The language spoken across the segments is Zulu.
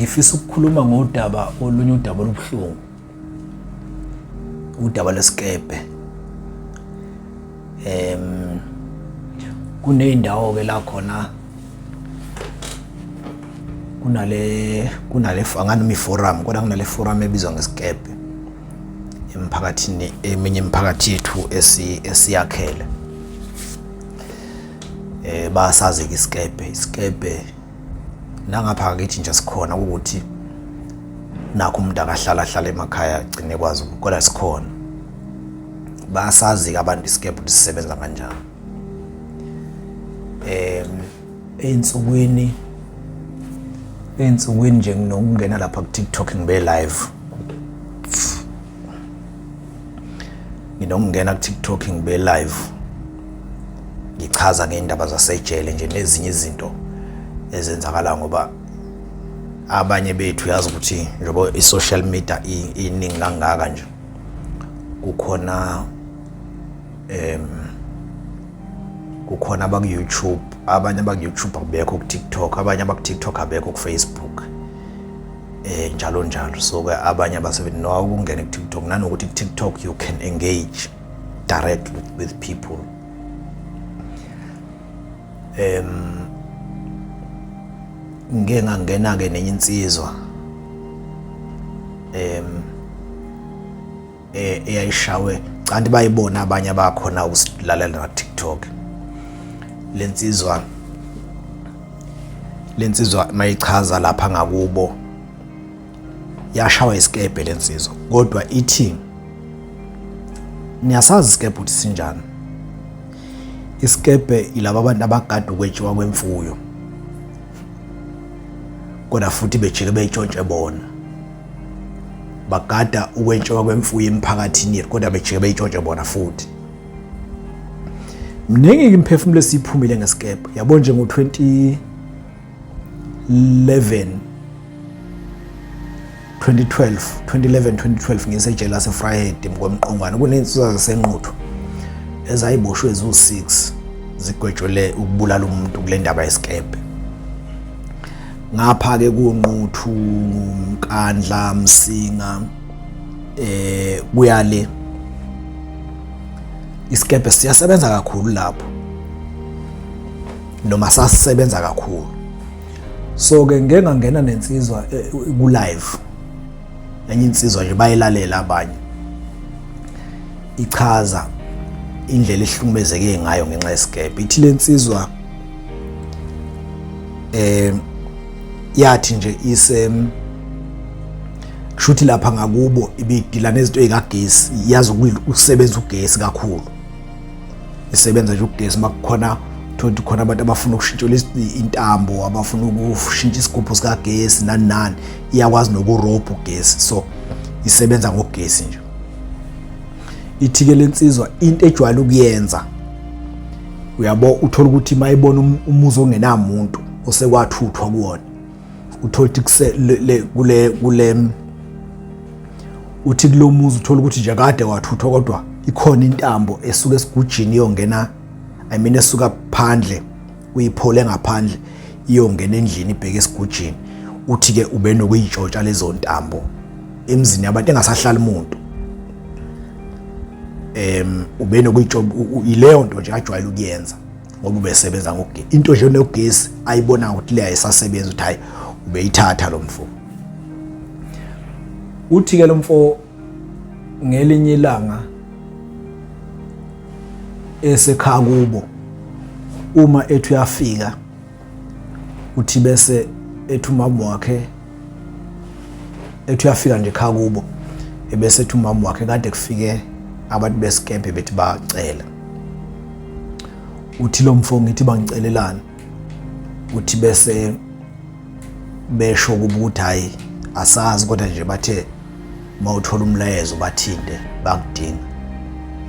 Ngifisa ukukhuluma ngodaba olunye, udaba olubuhlungu, udaba lesikebhe. Kuney'ndawo-ke la khona kunale anganoma i-forum, kodwa kunale forum ebizwa ngesikebhe emphakathini, eminye imiphakathi yethu esiyakhele. Bayasazi-ke isikebhe, isikebhe nangapha kithi nje sikhona, ukuthi nakho umuntu akahlala hlala emakhaya agcine kwazi, kodwa sikhona. Bayasazi-ke abantu isikebhe ukuthi sisebenza kanjani. Ey'nsukwini nje nginokungena lapha ku-TikTok ngibe live, nginokungena ku-TikTok ngibe live ngichaza ngey'ndaba zasejele nje nezinye izinto ezenzakala, ngoba abanye bethu yazi ukuthi njengoba i-social media iningi kangaka nje, kukhona kukhona abaku-YouTube, abanye abaku-YouTube abekho ku-TikTok, abanye abaku-TikTok abekho ku-Facebook, njalo njalo. So ke abanye abasebenzi no ukungena ku-TikTok, nanokuthi ku-TikTok you can engage direct with people. Ngike ngangena ke nenye insizwa eyayishawe, kanti bayibona abanye abakhona ukusilalela na TikTok. Lensizwa mayichaza lapha ngakubo, yashawa isikebhe lensizwa, kodwa ithi niyasazi isikebhe ukuthi sinjani. Isikebhe ilaba abantu abagada ukwetshiwa kwemfuyo, kodwa futhi bejike beyitshontshe bona. Bagada ukwetshiwa kwemfuyo emphakathini yethu, kodwa bejike beyitshontshe bona futhi. Mningi imiphefumulo esiyiphumile ngesikebhe, yabo, nje ngo-2011 2012 2011 2012 ngisejele laseVryheid ngomqongwane, kuney'nsizwa zaseNquthu ezayiboshwe eziwu-6 zigwetshwele ukubulala umuntu kule ndaba yesikebhe. Ngapha-ke kuNquthu, Mkandla, Msinga, kuyale isikebhe siyasebenza kakhulu lapho, noma sasisebenza kakhulu. So ke ngeke ngangena nensizwa ku live, enye insizwa nje bayilalela abanye, ichaza indlela ehlukumezeke ngayo ngenxa yesikebhe. Ithi lensizwa yathi nje ise kushuthi lapha ngakubo ibidila nezinto ezikagesi, yazi ukusebenza ugesi kakhulu, isebenza nje ugesi. Makukhona thothi khona abantu abafuna ukushintshela intambo, abafuna ukushintsha isigubhu sikagesi, nani nani, iyakwazi nokurobha ugesi, so isebenza ngogesi nje. Ithi-ke lensizwa into ejwayele ukuyenza, uyabo, uthola ukuthi mayibona umuzi ongenamuntu osekwathuthwa kuwona, uthola ukuthi kule uthi kulo muzi uthola ukuthi nje kade wathuthwa, kodwa ikhona intambo esuka esigujini iyongena, I mean esuka phandle uyiphole ngaphandle iyongena endlini ibheke esigujini. Uthi ke ube nokuyitshontsha lezo ntambo emzini yabantu engasahlali umuntu. Ube nokuyitshontsha, ileyo nto nje ajwayele ukuyenza ngoba ubesebenza ngogesi, into nje nogesi ayibona ukuthi le ayisasebenzi, uthi hayi, ubeyithatha lo mfo. Uthi ke lo mfo ngelinye ilanga esekhaya kubo, uma ethi uyafika, uthi bese ethi umama wakhe, ethi uyafika nje ekhaya kubo, ebese ethi umama wakhe kade kufike abantu besikebhe bethi bacela. Uthi lo mfo, ngithi bangicelelani? Uthi bese besho kuba ukuthi hayi, asazi, kodwa nje bathe mawuthola umlayezo bathinte, bakudinga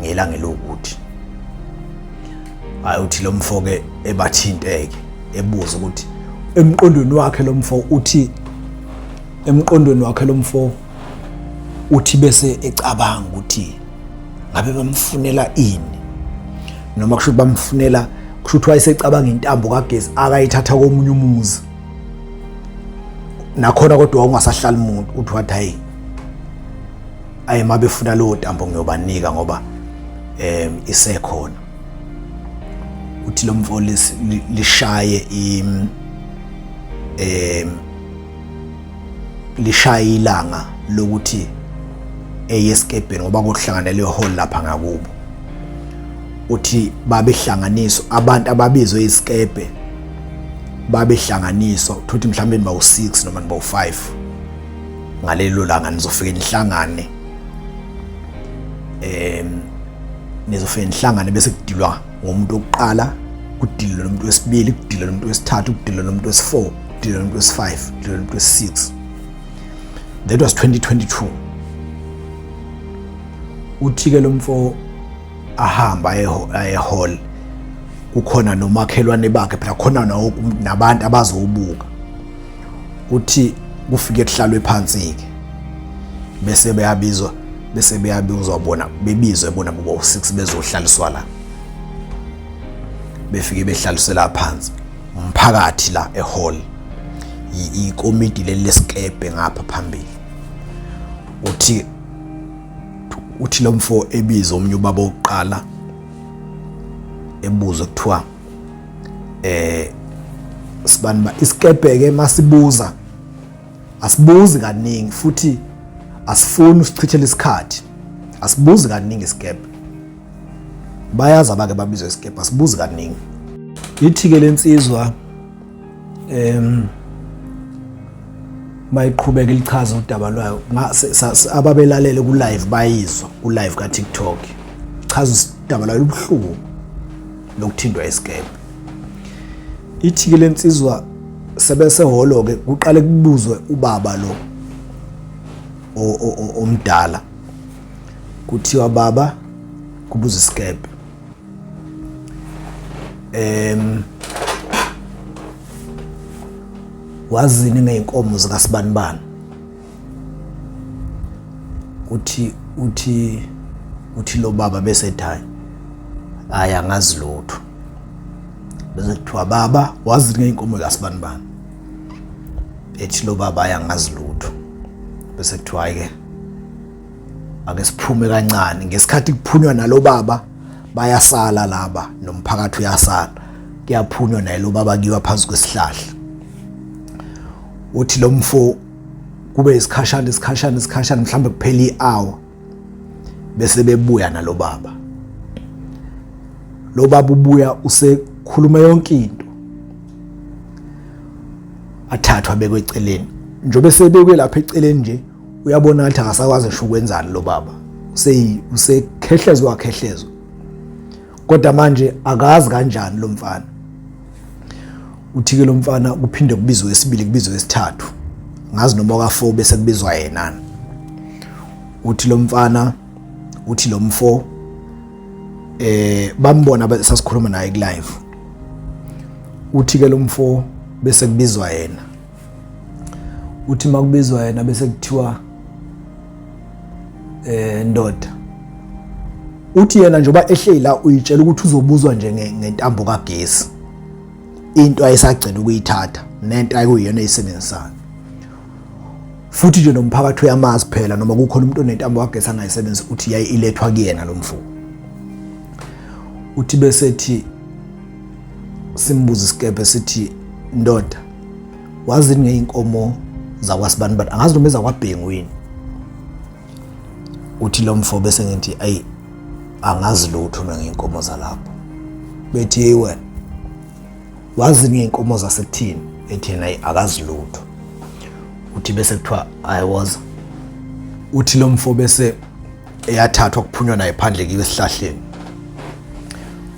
ngelanga elokuthi. Hayi, uthi lo mfo ke ebathinteke, ebuza ukuthi emqondweni wakhe lo mfo uthi, emqondweni wakhe lo mfo uthi bese ecabanga ukuthi ngabe bamfunela ini, noma kusho ukuthi bamfunela, kusho ukuthi wayesecabanga intambo kagesi akayithatha komunye umuzi. Nakhona kodwa ungasahlali umuntu, uthi wathi hayi ayi mabefuna lowo ntambo ngiyobanika ngoba isekhona. Uthi lo mfo lishaye i lishaye ilanga lokuthi eyesikebheni ngoba kuhlanganele hall lapha ngakubo. Uthi babehlanganiswa abantu ababizwe isikebhe, babehlanganiswa uthuthi mhlawumbe bawu-6 noma bawu-5 ngalelo langa, nizofike nihlangane nizofike nihlangane bese kudilwa ngomuntu wokuqala, kudilwe nomuntu wesibili, kudilwe nomuntu wesithathu, kudilwe nomuntu wesi-4, kudilwe nomuntu wesi-5, kudilwe nomuntu wesi-6. That was 2022. Uthi-ke lo mfo ahamba aye hall, kukhona nomakhelwane bakhe phela, khona nabantu abazobuka. Uthi kufike kuhlalwe phansi-ke bese beyabizwa, bese beyabizwa bona, bebizwe bona boba u-6 bezohlaliswa la. Befike behlaliswe la phansi umphakathi la ehall, ikomiti leli lesikebhe ngapha phambili. Uthi lo mfo ebiza omunye ubaba oqala ebuzwe kuthiwa sibani ba isikebhe ke masibuza asibuzi kaningi futhi asifuni usichithele isikhathi, asibuzi kaningi isikebhe, bayazi abake babizwe isikebhe, asibuzi kaningi. Ithi ke lensizwa mayiqhubeka ilichaza udaba lwayo, ababelalele ku live bayizwa ku live ka TikTok, chaza udaba lwayo lubuhlungu lokuthintwa isikebhe. Ithi ke lensizwa sebesehholo ke kuqale kubuzwe ubaba lo omdala, kuthiwa baba kubuza isikebhe wazini ngeyinkomo zikasibanibani. Uthi lo baba bese ethi hayi hayi angazi lutho. Bese kuthiwa baba wazi ngeyinkomo zikasibanibani, ethi lo baba hayi angazi lutho. Bese kuthiwa hayi ke ake siphume kancane. Ngesikhathi kuphunywa nalo baba bayasala laba nomphakathi uyasala, kuyaphunywa naye lo baba kuyiwa phansi kwesihlahla. Uthi lo mfo kube isikhashana isikhashana isikhashana mhlambe kuphela i-hour bese bebuya nalo baba. Lo baba ubuya usekhuluma yonke into, athathwa abekwe eceleni. Njengoba esebekwe lapha eceleni nje uyabona ukuthi akasakwazi ngisho ukwenzani lo baba, usekhehlezwa wakhehlezwa, kodwa manje akazi kanjani lo mfana. Uthi-ke lo mfana kuphinde kubizwe esibili, kubizwe esithathu, ngazi noma ka-4 bese kubizwa yena. Uthi lo mfana, uthi lo mfo bambona sasikhuluma naye ku live. Uthi ke lo mfo bese kubizwa yena, uthi makubizwa yena bese kuthiwa ndoda. Uthi yena njengoba ehleli la uyitshela ukuthi uzobuzwa nje ngentambo kagesi, into ayesagcina ukuyithatha nento ayikuyiyona eyisebenzisayo. Futhi nje nomphakathi uyamazi phela, noma kukhona umuntu onentambo kagesi angayisebenzisi, uthi yayi ilethwa kuyena lo mfo. Uthi bese thi simbuza isikebhe sithi ndoda wazi ngeyinkomo zakwasibanibani, angazi noma ezakwabhengwini. Uthi lo mfo bese ngithi ayi angazi lutho mina ngeyinkomo zalapho. Bethi hey wena wazi ngeyinkomo zasekuthini, ethi yena ayi akazi lutho. Uthi bese kuthiwa ayiwoza. Uthi lo mfo bese eyathathwa kuphunywa naye phandle kiwe esihlahleni.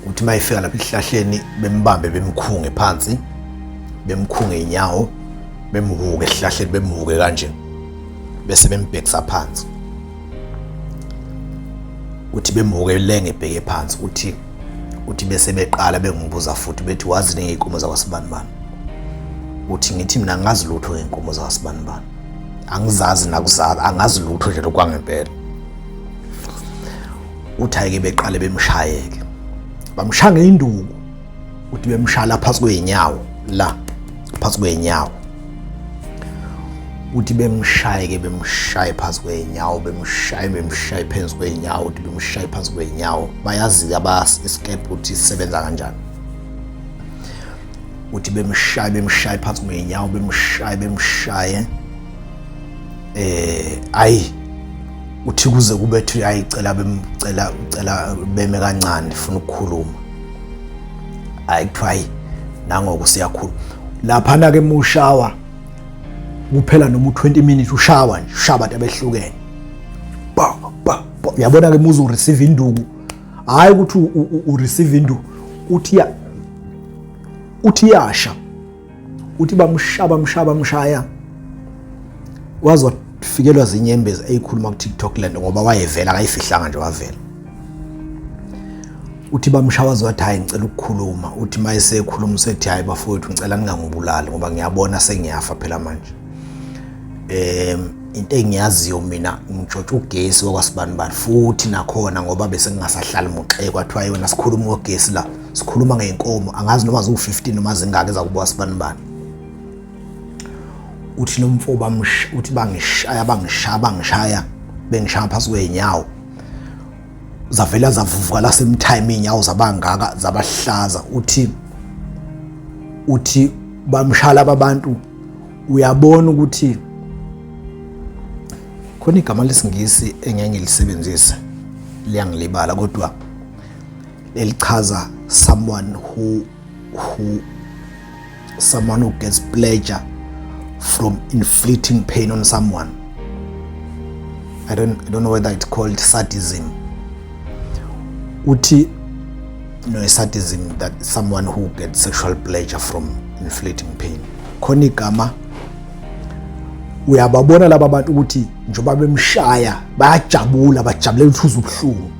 Uthi mayifika lapha esihlahleni bembambe bemkhunge phansi, bemkhunge inyawo, bemhuke esihlahleni, bemhuke kanje bese bembhekisa phansi. Uthi bemhuke lenge ebheke phansi. Uthi bese beqala bengibuza futhi bethi wazi ngeyinkomo zakwasibanibani. Uthi ngithi mina angazi lutho ngeyinkomo zakwasibanibani, angizazi nakuzazi, angazi lutho nje lokwangempela. Uthi ayike beqale bemshayeke, bamshaya ngeinduku. Uthi bemshaya phansi kweinyawo la, phansi kweinyawo. Uthi bemshaye ke, bemshaye phansi kwey'nyawo, bemshaye, bemshaye phezu kwey'nyawo, uthi bemshaye phansi kwey'nyawo. Bayazi-ke isikebhe ukuthi sisebenza kanjani. Uthi bemshaye, bemshaye phansi kwey'nyawo, bemshaye, bemshaye, ayi, uthi kuze kube thi ayicela, bemcela, ucela beme kancane, funa ukukhuluma. Hayi, kuthiwa hayi, nangoku siyakhuluma laphana ke. Mushawa kuphela noma u20 minutes ushawa nje, ushaya abantu abehlukene, ba ba ba. Uyabona ke, muzu receive induku, hayi ukuthi u receive induku, uthi ya, uthi yasha. Uthi bamshaya, bamshaya, bamshaya, waze wafikelwa zinyembezi eyikhuluma ku TikTok lento, ngoba wayevela, akayifihlanga nje, wavela. Uthi bamshaya waze wathi, "Hayi, ngicela ukukhuluma." Uthi uma esekhuluma usethi, "Hayi bafowethu, ngicela ningangibulali ngoba ngiyabona sengiyafa phela manje. Into engiyaziyo mina, ngitshotsha ugesi wakwasibanibani, futhi nakhona ngoba bese ngingasahlali muxe." Kwathiwa yona, sikhuluma ngogesi la, sikhuluma ngey'nkomo, angazi noma ziwu-15 noma zingaki ezakubuka sibanibani. Uthi nomfo uthi bangishaya, bangishaya, bangishaya, bengishaya phasi kwey'nyawo, zavela zavuvuka lasemtime iy'nyawo, zabangaka, zabahlaza. Uthi bamshala abantu. Uyabona ukuthi khona igama lesingisi engeke ngilisebenzise, liyangilibala, kodwa elichaza someone who gets pleasure from inflicting pain on someone. I don't know whether it's called sadism. Uthi no, sadism, that someone who gets sexual pleasure from inflicting pain. Khona igama. Uyababona laba bantu ukuthi njengoba bemshaya bayajabula, bajabulela ukuthi uze ubuhlungu.